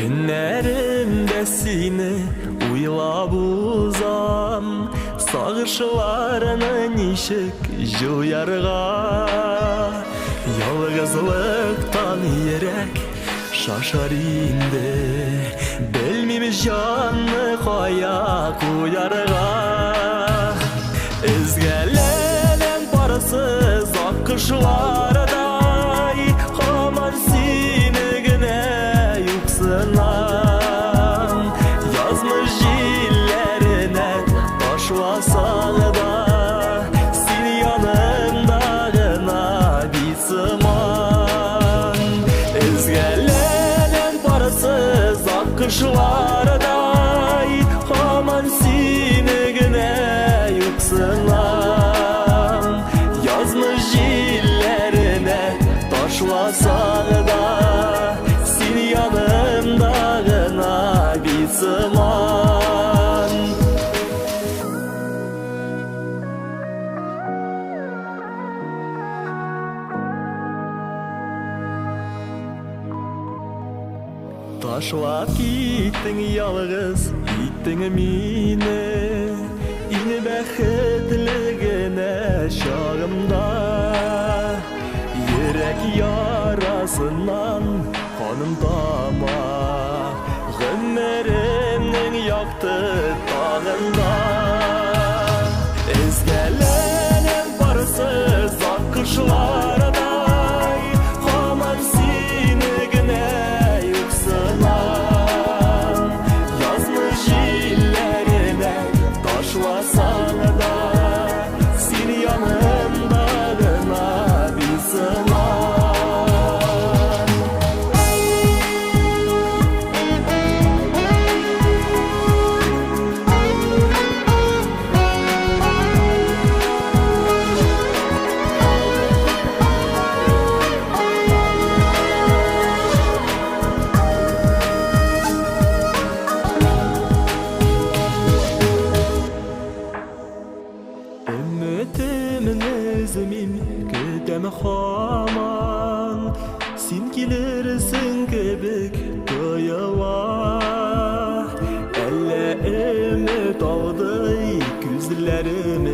Көннәремдә сине уйлап узам, Сагышларны ничек җуярга? Ялгызлыктан йөрәк шашар инде, Белмим җанны кая куярга. Өзгәләнәм парсыз аккошлардай, Һаман сине генә юксынам. Язмыш җилләренә ташласаң да, Син янымда гына бит сыман. Өзгәләнәм парсыз аккошлардай, Һаман сине генә юксынам. Язмыш җилләренә ташласаң да, Син янымда гына бит сыман. Ташлап киттең ялгыз, иттең мине Иң бәхетле генә чагымда. Йөрәк ярасыннан каным тама, Гомеремнең якты таңында. Өзгәләнәм парсыз аккошлардай, Һаман сине генә юксынам. Язмыш җилләренә ташласаң да, Син янымда гына бит сыман. Өметемне өзмим, көтәм һаман. Син килерсең кебек тоела. Әллә өмет алдый күзләремне.